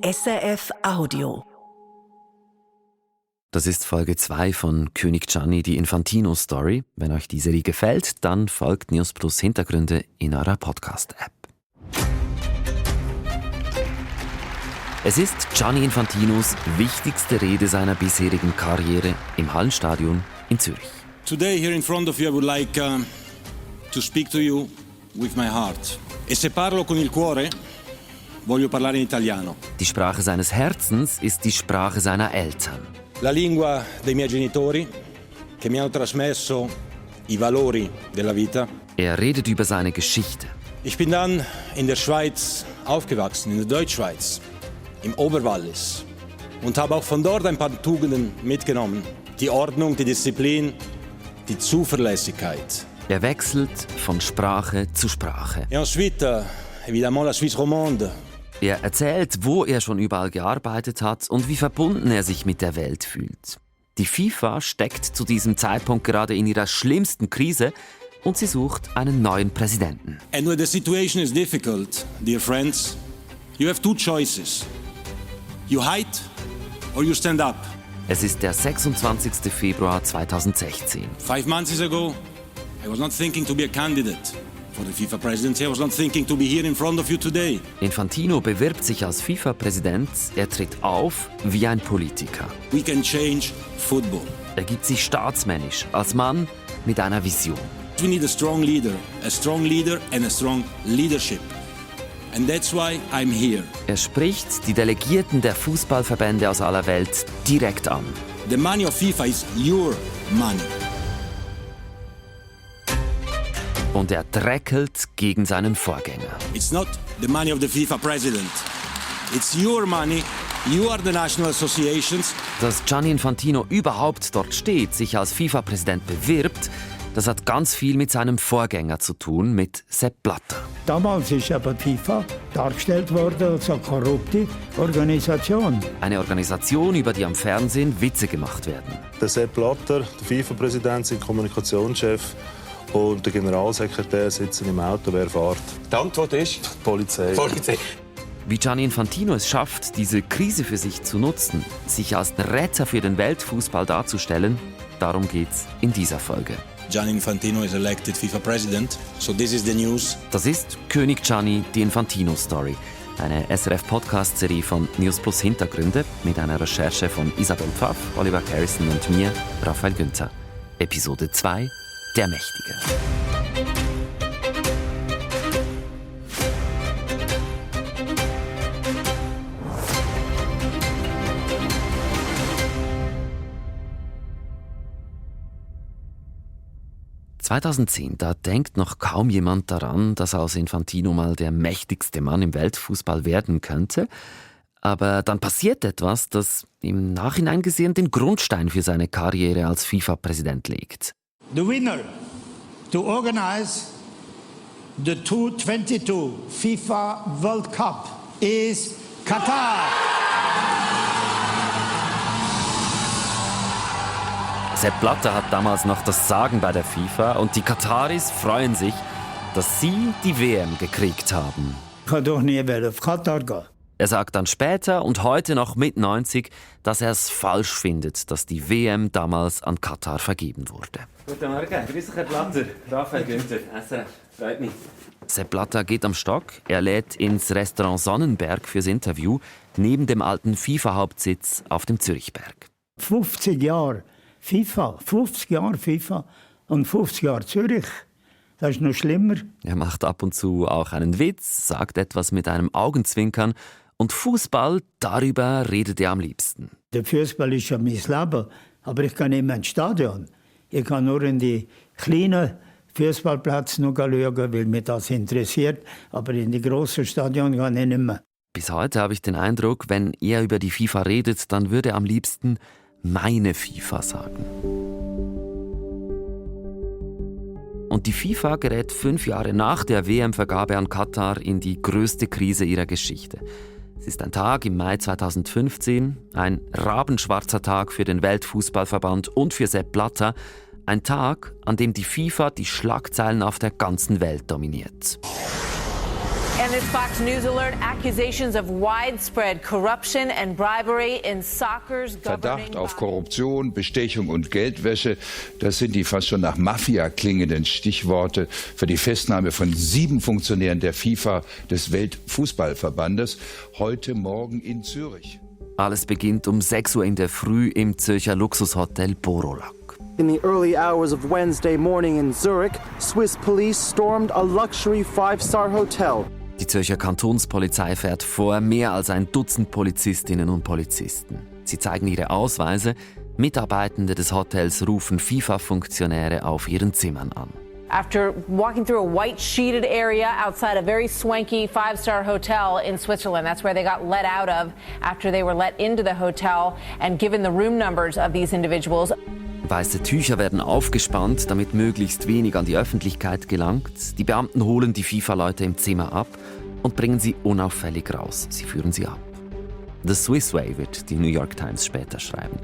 SRF Audio. Das ist Folge 2 von König Gianni, die Infantino-Story. Wenn euch die Serie gefällt, dann folgt News Plus Hintergründe in eurer Podcast-App. Es ist Gianni Infantinos wichtigste Rede seiner bisherigen Karriere im Hallenstadion in Zürich. Today here in front of you I would like to speak to you with my heart. E se parlo con il cuore, voglio parlare in italiano. Die Sprache seines Herzens ist die Sprache seiner Eltern. La lingua dei miei genitori che mi hanno trasmesso I valori della vita. Er redet über seine Geschichte. Ich bin dann in der Schweiz aufgewachsen, in der Deutschschweiz, im Oberwallis und habe auch von dort ein paar Tugenden mitgenommen. Die Ordnung, die Disziplin, die Zuverlässigkeit. Er wechselt von Sprache zu Sprache. Et ensuite, évidemment, la Suisse romande. Er erzählt, wo er schon überall gearbeitet hat und wie verbunden er sich mit der Welt fühlt. Die FIFA steckt zu diesem Zeitpunkt gerade in ihrer schlimmsten Krise und sie sucht einen neuen Präsidenten. And when the situation is difficult, dear friends, you have two choices. You hide or you stand up. Es ist der 26. Februar 2016. 5 months ago, I was not thinking to be a candidate for the FIFA presidency. I was not thinking to be here in front of you today. Infantino bewirbt sich als FIFA-Präsident. Er tritt auf wie ein Politiker. We can change football. Er gibt sich staatsmännisch, als Mann mit einer Vision. We need a strong leader and a strong leadership. And that's why I'm here. Er spricht die Delegierten der Fußballverbände aus aller Welt direkt an. The money of FIFA is your money. Und er dräkelt gegen seinen Vorgänger. It's not the money of the FIFA president. It's your money. You are the national associations. Dass Gianni Infantino überhaupt dort steht, sich als FIFA-Präsident bewirbt, das hat ganz viel mit seinem Vorgänger zu tun, mit Sepp Blatter. Damals ist aber die FIFA dargestellt worden als eine korrupte Organisation. Eine Organisation, über die am Fernsehen Witze gemacht werden. Der Sepp Blatter, der FIFA-Präsident, sein Kommunikationschef und der Generalsekretär sitzen im Auto. Wer fährt? Die Antwort ist Die Polizei. Wie Gianni Infantino es schafft, diese Krise für sich zu nutzen, sich als Retter für den Weltfußball darzustellen, darum geht's in dieser Folge. Gianni Infantino is elected FIFA president. So this is the news. Das ist König Gianni, die Infantino-Story. Eine SRF-Podcast-Serie von News Plus Hintergründe mit einer Recherche von Isabel Pfaff, Oliver Harrison und mir, Raphael Günther. Episode 2: Der Mächtige. (2010), da denkt noch kaum jemand daran, dass aus Infantino mal der mächtigste Mann im Weltfußball werden könnte. Aber dann passiert etwas, das im Nachhinein gesehen den Grundstein für seine Karriere als FIFA-Präsident legt. The winner to organize the 2022 FIFA World Cup is Katar. Sepp Blatter hat damals noch das Sagen bei der FIFA und die Kataris freuen sich, dass sie die WM gekriegt haben. Ich kann doch nie auf Katar gehen. Er sagt dann später und heute noch mit 90, dass er es falsch findet, dass die WM damals an Katar vergeben wurde. Guten Morgen, grüß dich Herr Blatter, Raphael Günther, SRF, freut mich. Sepp Blatter geht am Stock. Er lädt ins Restaurant Sonnenberg fürs Interview, neben dem alten FIFA-Hauptsitz auf dem Zürichberg. 50 Jahre FIFA, 50 Jahre FIFA und 50 Jahre Zürich. Das ist noch schlimmer. Er macht ab und zu auch einen Witz, sagt etwas mit einem Augenzwinkern und Fußball, darüber redet er am liebsten. Der Fußball ist ja mein Leben, aber ich kann nicht mehr ins Stadion. Ich kann nur in die kleinen Fußballplätze schauen, weil mich das interessiert, aber in die grossen Stadion kann ich nicht mehr. Bis heute habe ich den Eindruck, wenn er über die FIFA redet, dann würde er am liebsten meine FIFA sagen. Und die FIFA gerät 5 Jahre nach der WM-Vergabe an Katar in die größte Krise ihrer Geschichte. Es ist ein Tag im Mai 2015, ein rabenschwarzer Tag für den Weltfußballverband und für Sepp Blatter. Ein Tag, an dem die FIFA die Schlagzeilen auf der ganzen Welt dominiert. And this Fox News alert, accusations of widespread corruption and bribery in soccer's Verdacht auf Korruption, Bestechung und Geldwäsche, das sind die fast schon nach Mafia klingenden Stichworte für die Festnahme von 7 Funktionären der FIFA, des Weltfußballverbandes, heute Morgen in Zürich. Alles beginnt um 6 Uhr in der Früh im Zürcher Luxushotel Borolak. In the early hours of Wednesday morning in Zurich, Swiss police stormed a luxury 5-star hotel. Die Zürcher Kantonspolizei fährt vor, mehr als ein Dutzend Polizistinnen und Polizisten. Sie zeigen ihre Ausweise. Mitarbeitende des Hotels rufen FIFA-Funktionäre auf ihren Zimmern an. After walking through a white sheeted area outside a very swanky 5-star hotel in Switzerland. That's where they got let out of after they were let into the hotel and given the room numbers of these individuals. Weiße Tücher werden aufgespannt, damit möglichst wenig an die Öffentlichkeit gelangt. Die Beamten holen die FIFA-Leute im Zimmer ab und bringen sie unauffällig raus. Sie führen sie ab. The Swiss Way wird die New York Times später schreiben.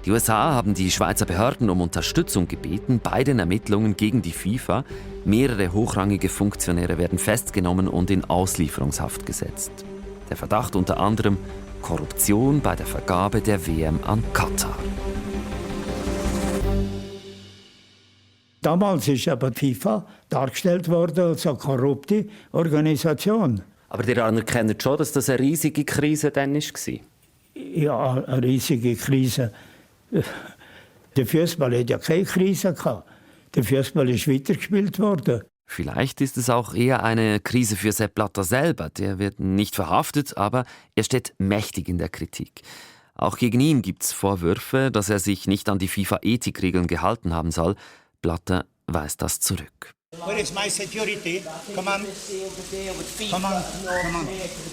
Die USA haben die Schweizer Behörden um Unterstützung gebeten bei den Ermittlungen gegen die FIFA. Mehrere hochrangige Funktionäre werden festgenommen und in Auslieferungshaft gesetzt. Der Verdacht unter anderem Korruption bei der Vergabe der WM an Katar. Damals ist aber die FIFA dargestellt worden als eine korrupte Organisation. Aber ihr anerkennt schon, dass das eine riesige Krise dann war? Ja, eine riesige Krise. Der Fußball hat ja keine Krise gehabt. Der Fußball ist weitergespielt worden. Vielleicht ist es auch eher eine Krise für Sepp Blatter selber. Der wird nicht verhaftet, aber er steht mächtig in der Kritik. Auch gegen ihn gibt es Vorwürfe, dass er sich nicht an die FIFA-Ethikregeln gehalten haben soll. Blatter weist das zurück.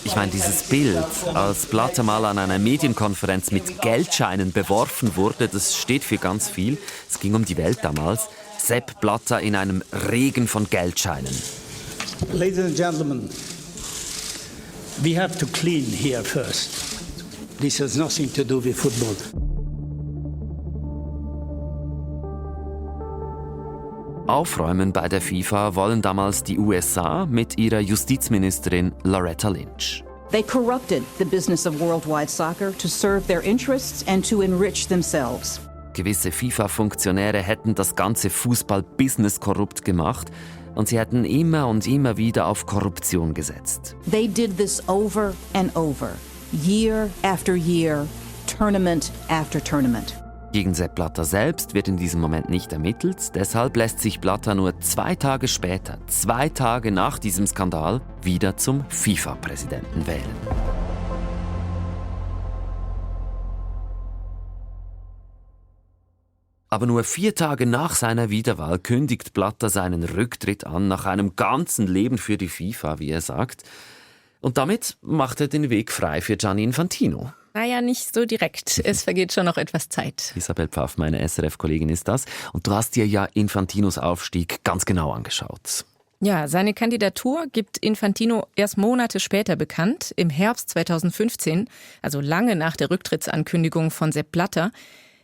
Ich meine, dieses Bild, als Blatter mal an einer Medienkonferenz mit Geldscheinen beworfen wurde, das steht für ganz viel. Es ging um die Welt damals. Sepp Blatter in einem Regen von Geldscheinen. Ladies and gentlemen, we have to clean here first. This has nothing to do with football. Aufräumen bei der FIFA wollen damals die USA mit ihrer Justizministerin Loretta Lynch. They corrupted the business of worldwide soccer to serve their interests and to enrich themselves. Gewisse FIFA-Funktionäre hätten das ganze Fußball-Business korrupt gemacht und sie hätten immer und immer wieder auf Korruption gesetzt. They did this over and over, year after year, tournament after tournament. Gegen Sepp Blatter selbst wird in diesem Moment nicht ermittelt, deshalb lässt sich Blatter nur 2 Tage später, 2 Tage nach diesem Skandal, wieder zum FIFA-Präsidenten wählen. Aber nur 4 Tage nach seiner Wiederwahl kündigt Blatter seinen Rücktritt an, nach einem ganzen Leben für die FIFA, wie er sagt. Und damit macht er den Weg frei für Gianni Infantino. Naja, nicht so direkt. Es vergeht schon noch etwas Zeit. Isabel Pfaff, meine SRF-Kollegin, ist das. Und du hast dir ja Infantinos Aufstieg ganz genau angeschaut. Ja, seine Kandidatur gibt Infantino erst Monate später bekannt, im Herbst 2015, also lange nach der Rücktrittsankündigung von Sepp Blatter.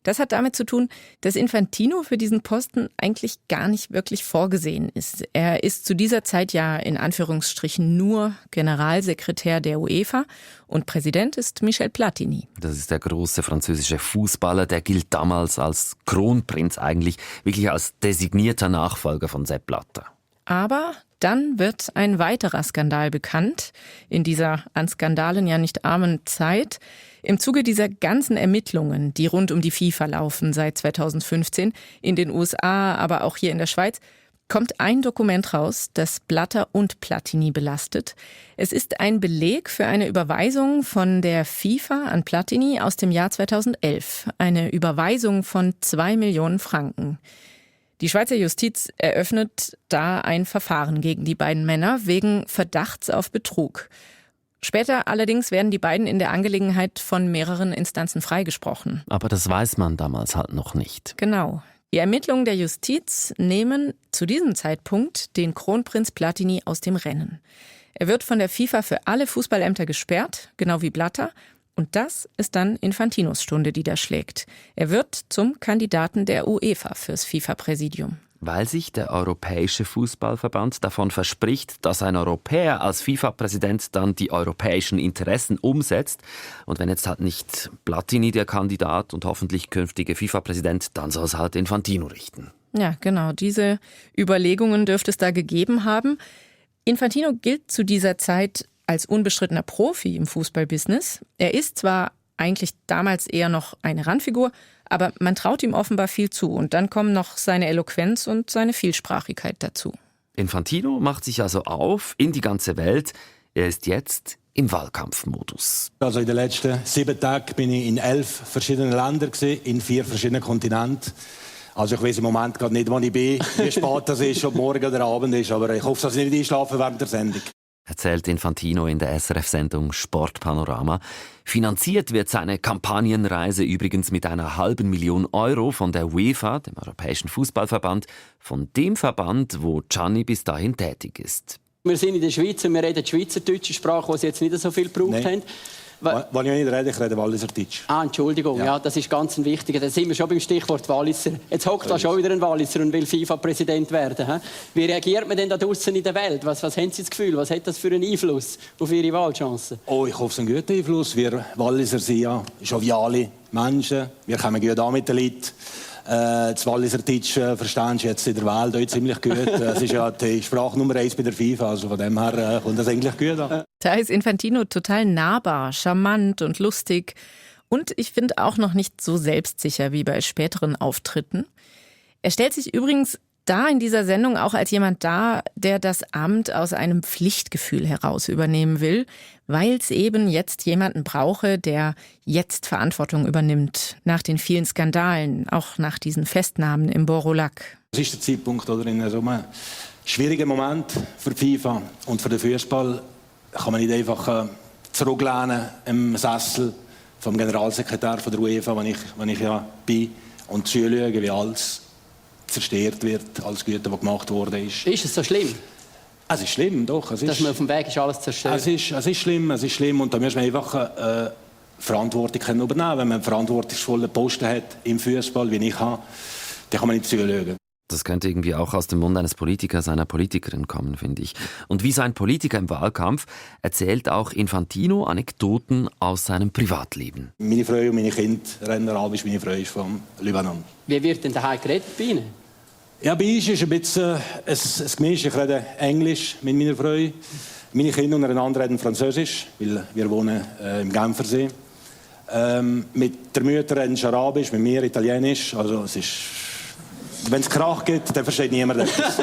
Das hat damit zu tun, dass Infantino für diesen Posten eigentlich gar nicht wirklich vorgesehen ist. Er ist zu dieser Zeit ja in Anführungsstrichen nur Generalsekretär der UEFA und Präsident ist Michel Platini. Das ist der große französische Fußballer, der gilt damals als Kronprinz eigentlich, wirklich als designierter Nachfolger von Sepp Blatter. Aber dann wird ein weiterer Skandal bekannt, in dieser an Skandalen ja nicht armen Zeit. Im Zuge dieser ganzen Ermittlungen, die rund um die FIFA laufen seit 2015, in den USA, aber auch hier in der Schweiz, kommt ein Dokument raus, das Blatter und Platini belastet. Es ist ein Beleg für eine Überweisung von der FIFA an Platini aus dem Jahr 2011. Eine Überweisung von 2 Millionen Franken. Die Schweizer Justiz eröffnet da ein Verfahren gegen die beiden Männer wegen Verdachts auf Betrug. Später allerdings werden die beiden in der Angelegenheit von mehreren Instanzen freigesprochen. Aber das weiß man damals halt noch nicht. Genau. Die Ermittlungen der Justiz nehmen zu diesem Zeitpunkt den Kronprinz Platini aus dem Rennen. Er wird von der FIFA für alle Fußballämter gesperrt, genau wie Blatter. Und das ist dann Infantinos Stunde, die da schlägt. Er wird zum Kandidaten der UEFA fürs FIFA-Präsidium. weil sich der Europäische Fußballverband davon verspricht, dass ein Europäer als FIFA-Präsident dann die europäischen Interessen umsetzt. Und wenn jetzt halt nicht Platini der Kandidat und hoffentlich künftige FIFA-Präsident, dann soll es halt Infantino richten. Ja, genau. Diese Überlegungen dürfte es da gegeben haben. Infantino gilt zu dieser Zeit als unbestrittener Profi im Fußballbusiness. Er ist zwar eigentlich damals eher noch eine Randfigur, aber man traut ihm offenbar viel zu. Und dann kommen noch seine Eloquenz und seine Vielsprachigkeit dazu. Infantino macht sich also auf in die ganze Welt. Er ist jetzt im Wahlkampfmodus. Also in den letzten 7 Tagen bin ich in 11 verschiedenen Ländern gewesen, in 4 verschiedenen Kontinenten. Also ich weiß im Moment gerade nicht, wo ich bin, wie spät das ist, ob morgen oder Abend ist, aber ich hoffe, dass ich nicht einschlafe während der Sendung. Erzählt Infantino in der SRF-Sendung Sportpanorama. Finanziert wird seine Kampagnenreise übrigens mit einer €500.000 von der UEFA, dem Europäischen Fußballverband, von dem Verband, wo Gianni bis dahin tätig ist. Wir sind in der Schweiz und wir reden die schweizerdeutsche Sprache, die sie jetzt nicht so viel gebraucht haben. Wenn ich nicht rede, ich rede Walliserdeutsch. Entschuldigung, ja, das ist ganz wichtig. Da sind wir schon beim Stichwort Walliser. Jetzt hockt da schon wieder ein Walliser und will FIFA-Präsident werden. He? Wie reagiert man denn da draußen in der Welt? Was haben Sie das Gefühl? Was hat das für einen Einfluss auf Ihre Wahlchancen? Oh, ich hoffe, es ist ein guter Einfluss. Wir Walliser sind ja joviale Menschen. Wir kommen gut an mit den Leuten. Das Walliserdeutsch verstehen Sie jetzt in der Welt auch ziemlich gut. Es ist ja die Sprache Nummer 1 bei der FIFA, also von dem her kommt das eigentlich gut an. Da ist Infantino total nahbar, charmant und lustig und ich finde auch noch nicht so selbstsicher wie bei späteren Auftritten. Er stellt sich übrigens da in dieser Sendung auch als jemand dar, der das Amt aus einem Pflichtgefühl heraus übernehmen will, weil es eben jetzt jemanden brauche, der jetzt Verantwortung übernimmt, nach den vielen Skandalen, auch nach diesen Festnahmen im Borolac. Das ist der Zeitpunkt, oder in so einem schwierigen Moment für die FIFA und für den Fußball kann man nicht einfach zurücklehnen im Sessel vom Generalsekretär von der UEFA, wenn ich ja bin, und zuschauen, wie alles zerstört wird, alles Gute, was gemacht worden ist. Ist es so schlimm? Es ist schlimm, doch. Dass man auf dem Weg ist, alles zerstört? Es ist schlimm und da muss man einfach Verantwortung übernehmen. Wenn man einen verantwortungsvollen Posten hat im Fußball, wie ich habe, dann kann man nicht zuschauen. Das könnte irgendwie auch aus dem Mund eines Politikers, einer Politikerin kommen, finde ich. Und wie so ein Politiker im Wahlkampf erzählt auch Infantino Anekdoten aus seinem Privatleben. Meine Frau und meine Kinder rennen arabisch, meine Frau ist vom Libanon. Wie wird denn daheim geredet bei Ihnen? Ja, bei uns ist ein bisschen ein Gemisch. Ich rede Englisch mit meiner Frau. Meine Kinder untereinander reden Französisch, weil wir wohnen im Genfersee. Mit der Mutter reden sie Arabisch, mit mir Italienisch. Also es ist... Wenn es Krach gibt, dann versteht niemand etwas.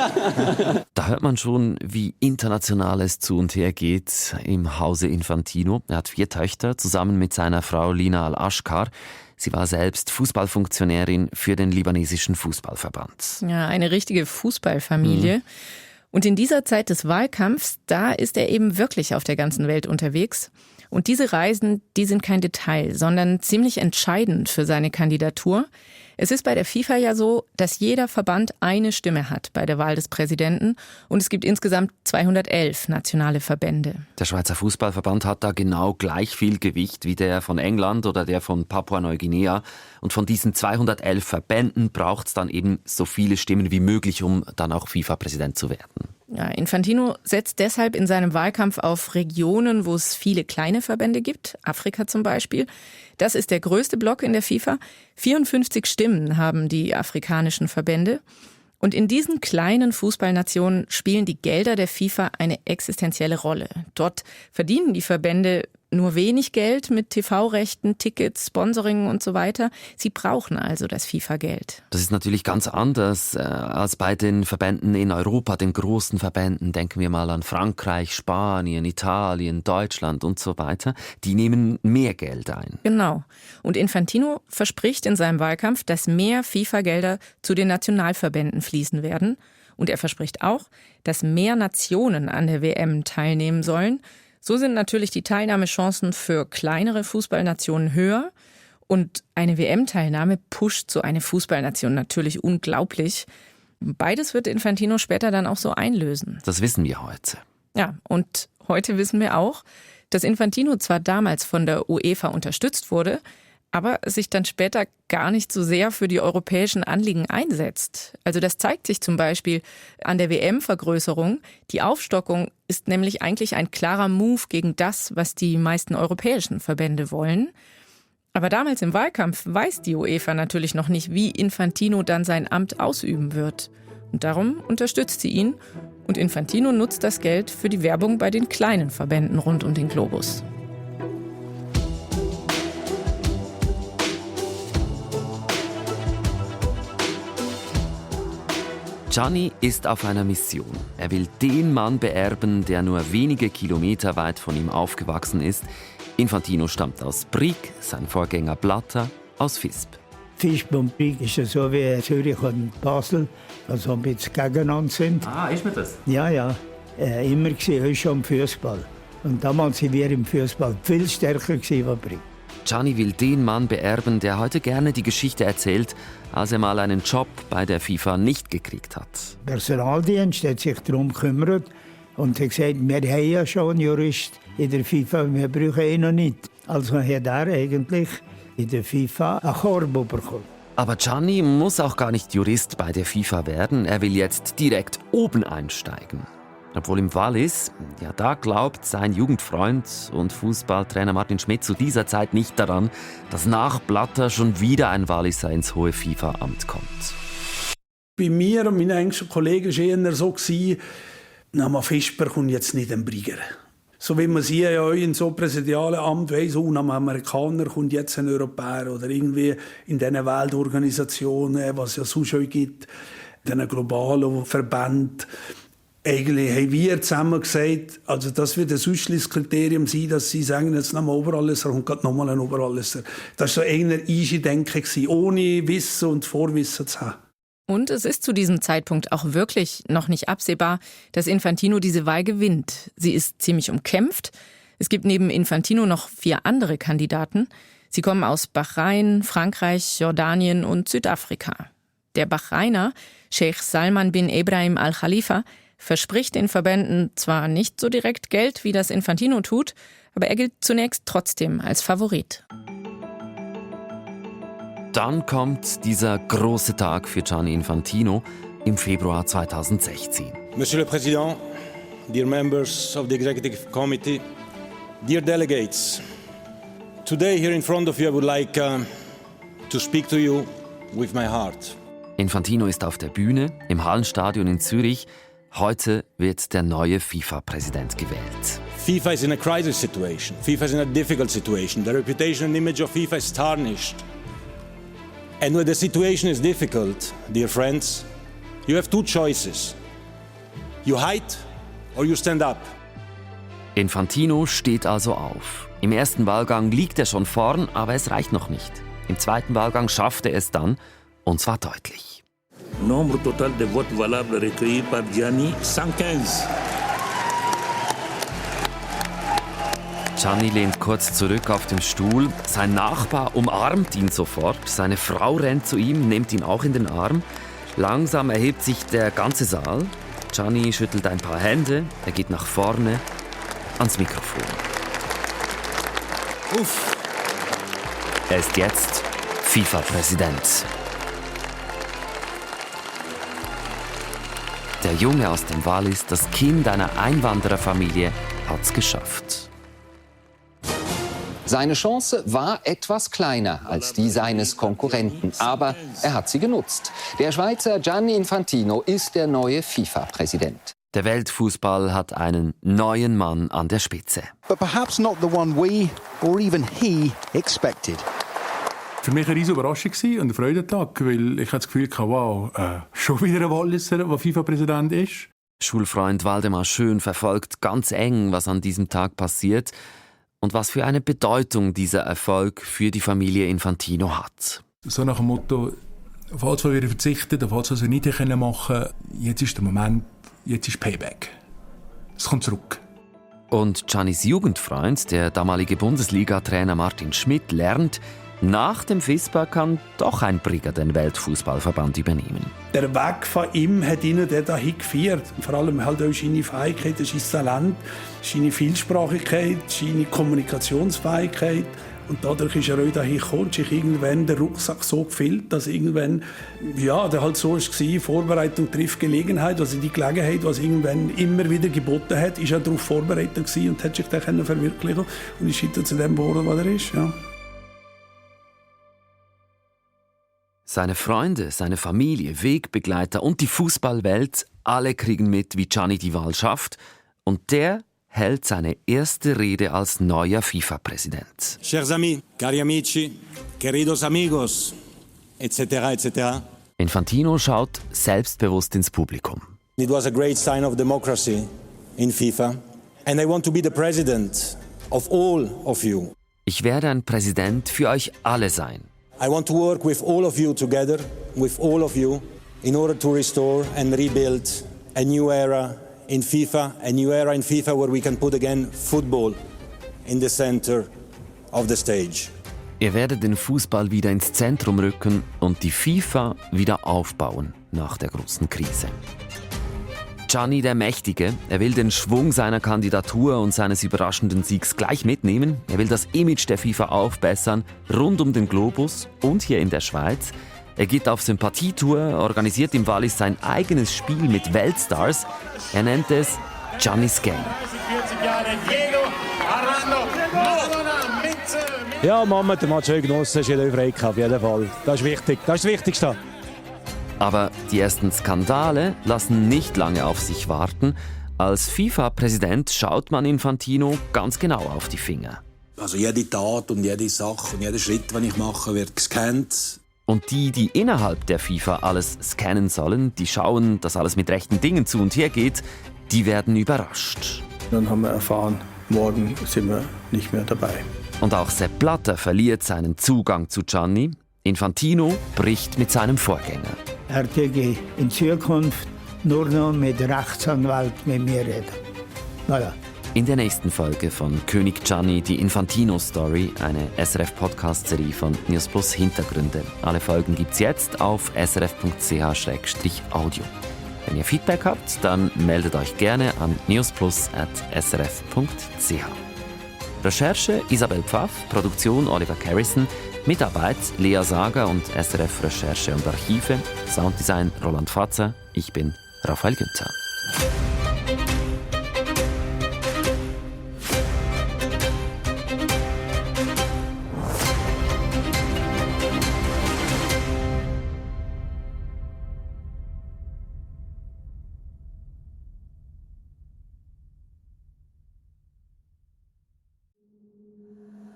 Da hört man schon, wie international es zu und her geht im Hause Infantino. Er hat 4 Töchter, zusammen mit seiner Frau Lina Al-Ashkar. Sie war selbst Fußballfunktionärin für den libanesischen Fußballverband. Ja, eine richtige Fußballfamilie. Und in dieser Zeit des Wahlkampfs, da ist er eben wirklich auf der ganzen Welt unterwegs. Und diese Reisen, die sind kein Detail, sondern ziemlich entscheidend für seine Kandidatur. Es ist bei der FIFA ja so, dass jeder Verband eine Stimme hat bei der Wahl des Präsidenten und es gibt insgesamt 211 nationale Verbände. Der Schweizer Fußballverband hat da genau gleich viel Gewicht wie der von England oder der von Papua-Neuguinea. Und von diesen 211 Verbänden braucht es dann eben so viele Stimmen wie möglich, um dann auch FIFA-Präsident zu werden. Ja, Infantino setzt deshalb in seinem Wahlkampf auf Regionen, wo es viele kleine Verbände gibt, Afrika zum Beispiel. Das ist der größte Block in der FIFA. 54 Stimmen haben die afrikanischen Verbände. Und in diesen kleinen Fußballnationen spielen die Gelder der FIFA eine existenzielle Rolle. Dort verdienen die Verbände nur wenig Geld mit TV-Rechten, Tickets, Sponsoring und so weiter. Sie brauchen also das FIFA-Geld. Das ist natürlich ganz anders als bei den Verbänden in Europa, den großen Verbänden. Denken wir mal an Frankreich, Spanien, Italien, Deutschland und so weiter. Die nehmen mehr Geld ein. Genau. Und Infantino verspricht in seinem Wahlkampf, dass mehr FIFA-Gelder zu den Nationalverbänden fließen werden. Und er verspricht auch, dass mehr Nationen an der WM teilnehmen sollen. So sind natürlich die Teilnahmechancen für kleinere Fußballnationen höher. Und eine WM-Teilnahme pusht so eine Fußballnation natürlich unglaublich. Beides wird Infantino später dann auch so einlösen. Das wissen wir heute. Ja, und heute wissen wir auch, dass Infantino zwar damals von der UEFA unterstützt wurde, aber sich dann später gar nicht so sehr für die europäischen Anliegen einsetzt. Also das zeigt sich zum Beispiel an der WM-Vergrößerung. Die Aufstockung ist nämlich eigentlich ein klarer Move gegen das, was die meisten europäischen Verbände wollen. Aber damals im Wahlkampf weiß die UEFA natürlich noch nicht, wie Infantino dann sein Amt ausüben wird. Und darum unterstützt sie ihn. Und Infantino nutzt das Geld für die Werbung bei den kleinen Verbänden rund um den Globus. Gianni ist auf einer Mission. Er will den Mann beerben, der nur wenige Kilometer weit von ihm aufgewachsen ist. Infantino stammt aus Brig, sein Vorgänger Blatter aus Visp. Visp und Brig ist ja so wie Zürich und Basel, also ein bisschen gegeneinander sind. Ah, ist mir das? Ja. Immer gesehen, schon im Fußball. Und damals sind wir im Fußball viel stärker als Brig. Gianni will den Mann beerben, der heute gerne die Geschichte erzählt, als er mal einen Job bei der FIFA nicht gekriegt hat. Der Personaldienst hat sich darum gekümmert und hat gesagt, wir haben ja schon einen Jurist in der FIFA, wir brauchen ihn noch nicht. Also hat er eigentlich in der FIFA einen Korb bekommen. Aber Gianni muss auch gar nicht Jurist bei der FIFA werden, er will jetzt direkt oben einsteigen. Obwohl im Wallis, ja, da glaubt sein Jugendfreund und Fußballtrainer Martin Schmidt zu dieser Zeit nicht daran, dass nach Blatter schon wieder ein Walliser ins hohe FIFA-Amt kommt. Bei mir und meinen engsten Kollegen war es eher so, nach Fisper kommt jetzt nicht ein Brieger. So wie man sie ja in so präsidialen Amt weiss, nach einem Amerikaner kommt jetzt ein Europäer oder irgendwie in diesen Weltorganisationen, was es ja sonst schon gibt, in diesen globalen Verbänden. Eigentlich haben wir zusammen gesagt, also das wird ein Ausschlusskriterium sein, dass sie sagen, jetzt noch mal Oberalleser und gerade noch mal ein Oberalleser. Das war so eine Denke, ohne Wissen und Vorwissen zu haben. Und es ist zu diesem Zeitpunkt auch wirklich noch nicht absehbar, dass Infantino diese Wahl gewinnt. Sie ist ziemlich umkämpft. Es gibt neben Infantino noch 4 andere Kandidaten. Sie kommen aus Bahrain, Frankreich, Jordanien und Südafrika. Der Bahrainer, Sheikh Salman bin Ebrahim Al-Khalifa, verspricht den Verbänden zwar nicht so direkt Geld, wie das Infantino tut, aber er gilt zunächst trotzdem als Favorit. Dann kommt dieser große Tag für Gianni Infantino im Februar 2016. Monsieur le Président, dear members of the Executive Committee, dear delegates, today here in front of you I would like to speak to you with my heart. Infantino ist auf der Bühne im Hallenstadion in Zürich. Heute wird der neue FIFA-Präsident gewählt. FIFA is in a crisis situation. FIFA is in a difficult situation. The reputation and image of FIFA is tarnished. And when the situation is difficult, dear friends, you have 2 choices. You hide or you stand up. Infantino steht also auf. Im ersten Wahlgang liegt er schon vorn, aber es reicht noch nicht. Im zweiten Wahlgang schafft er es dann, und zwar deutlich. Nombre total de votes valables recueillis par Gianni, 115. Gianni lehnt kurz zurück auf dem Stuhl. Sein Nachbar umarmt ihn sofort. Seine Frau rennt zu ihm, nimmt ihn auch in den Arm. Langsam erhebt sich der ganze Saal. Gianni schüttelt ein paar Hände. Er geht nach vorne ans Mikrofon. Uff. Er ist jetzt FIFA-Präsident. Der Junge aus dem Wallis, das Kind einer Einwandererfamilie, hat's geschafft. Seine Chance war etwas kleiner als die seines Konkurrenten, aber er hat sie genutzt. Der Schweizer Gianni Infantino ist der neue FIFA-Präsident. Der Weltfußball hat einen neuen Mann an der Spitze. But perhaps not the one we or even he expected. Für mich eine riesige Überraschung und ein Freudentag, weil ich das Gefühl hatte, wow, schon wieder ein Walliser, der FIFA-Präsident ist. Schulfreund Waldemar Schön verfolgt ganz eng, was an diesem Tag passiert und was für eine Bedeutung dieser Erfolg für die Familie Infantino hat. So nach dem Motto, auf alles, was wir verzichten, auf alles, was wir nicht machen können, jetzt ist der Moment, jetzt ist Payback. Es kommt zurück. Und Giannis Jugendfreund, der damalige Bundesliga-Trainer Martin Schmidt, lernt, nach dem FISPA kann doch ein Brigger den Weltfußballverband übernehmen. Der Weg von ihm hat ihn dahin geführt. Vor allem halt auch seine Fähigkeit, sein Talent, seine Vielsprachigkeit, seine Kommunikationsfähigkeit Und dadurch ist er auch dahin gekommen, sich irgendwann der Rucksack so gefüllt, dass irgendwann, ja, der halt so war, Vorbereitung trifft Gelegenheit, also die Gelegenheit, was irgendwann immer wieder geboten hat, ist er darauf vorbereitet gewesen und hat sich dann verwirklichen und ist heute zu dem geworden, was er ist, ja. Seine Freunde, seine Familie, Wegbegleiter und die Fußballwelt, alle kriegen mit, wie Gianni die Wahl schafft. Und der hält seine erste Rede als neuer FIFA-Präsident. Chers amis, cari amici, queridos amigos, etc., etc. Infantino schaut selbstbewusst ins Publikum. It was a great sign of democracy in FIFA. And I want to be the president of all of you. Ich werde ein Präsident für euch alle sein. I want to work with all of you together, with all of you, in order to restore and rebuild a new era in FIFA, where we can put again football in the center of the stage. Ihr werdet den Fußball wieder ins Zentrum rücken und die FIFA wieder aufbauen nach der großen Krise. Gianni der Mächtige, er will den Schwung seiner Kandidatur und seines überraschenden Siegs gleich mitnehmen. Er will das Image der FIFA aufbessern, rund um den Globus und hier in der Schweiz. Er geht auf Sympathietour, organisiert im Wallis sein eigenes Spiel mit Weltstars. Er nennt es Gianni's Game. Ja, Mama, der Match schön genossen, ist jeder Freude auf jeden Fall. Das ist wichtig, das ist das Wichtigste. Aber die ersten Skandale lassen nicht lange auf sich warten. Als FIFA-Präsident schaut man Infantino ganz genau auf die Finger. Also jede Tat und jede Sache und jeder Schritt, den ich mache, wird gescannt. Und die innerhalb der FIFA alles scannen sollen, die schauen, dass alles mit rechten Dingen zu und her geht, die werden überrascht. Dann haben wir erfahren, morgen sind wir nicht mehr dabei. Und auch Sepp Blatter verliert seinen Zugang zu Gianni. Infantino bricht mit seinem Vorgänger. Er würde in Zukunft nur noch mit Rechtsanwalt mit mir reden. Voilà. In der nächsten Folge von König Gianni, die Infantino-Story, eine SRF-Podcast-Serie von News Plus Hintergründe. Alle Folgen gibt's jetzt auf srf.ch/audio. Wenn ihr Feedback habt, dann meldet euch gerne an newsplus@srf.ch. Recherche Isabel Pfaff, Produktion Oliver Carrison, Mitarbeit Lea Sager und SRF Recherche und Archive, Sounddesign Roland Fatzer, ich bin Raphael Günther.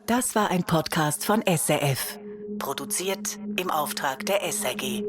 Das war ein Podcast von SRF, produziert im Auftrag der SRG.